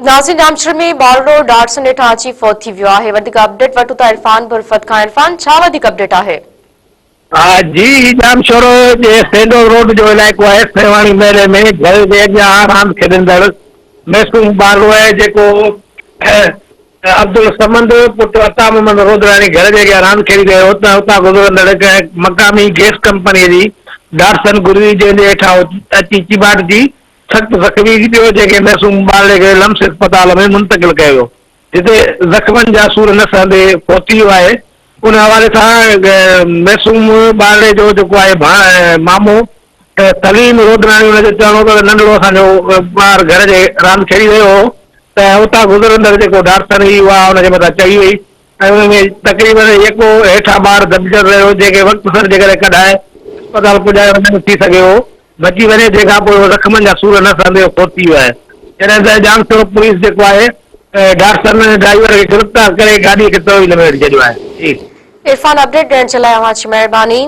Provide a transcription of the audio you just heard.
ناظرين ڄامشوري ۾ ٻارڙو ڊاٽسن هيٺان اچي فوت ٿي ويو آهي وڌيڪ اپڊيٽ وٺون ٿا عرفان برفت کان عرفان ڇا وڌيڪ اپڊيٽ آهي. ها جي هي ڄامشورو جي سينڊول روڊ جو علائقو آهي سيواڻي محلي ۾ گهر جي اڳيان راند کيڏندڙ معصوم ٻارڙو آهي جيڪو عبدالصمد پٽ عطا محمد رودراڻي گهر جي اڳيان راند کيڏي رهيو هو ته اتان گذرندڙ ڪنهن مقامي گيس ڪمپني جي ڊاٽسن گروي جنهن جي هيٺان اچي چيڀاٽجي سخت زخمي ٿي پيو، جنهن کي معصوم ٻارڙي کي لمس اسپتال ۾ منتقل ڪيو ويو، جتي زخمن جا سور نه سهندي فوت ٿي ويو آهي. ان حوالي سان معصوم ٻارڙي جو جيڪو آهي مامو سليم رودناڻي ان جو چوڻ هو ته ننڍڙو اسان جو ٻار گهر جي راند کيڏي رهيو هو ته اتان گذرندڙ جيڪو ڊاٽسن هئي اها ان جي مٿان چڙهي وئي ۽ ان ۾ تقريبن يڪو هيٺان ٻار دٻجل رهيو، جنهن کي وقت سر جيڪڏهن ڪڍائي اسپتال پڄايو وڃي ته ٿي سگهي هو بچي وڃي، جنهن کان پوء هو زخمن جا سور نه سهندي هو فوت ٿي ويو آهي. جڏهن ته ڄامشورو پوليس جيڪو آهي ڊاٽسن ڊرائيور کي گرفتار ڪري گاڏي کي تحويل ۾ وٺي ڇڏيو آهي. جي. عرفان اپڊيٽ ڏيڻ جي لاء اوهان جي مهرباني.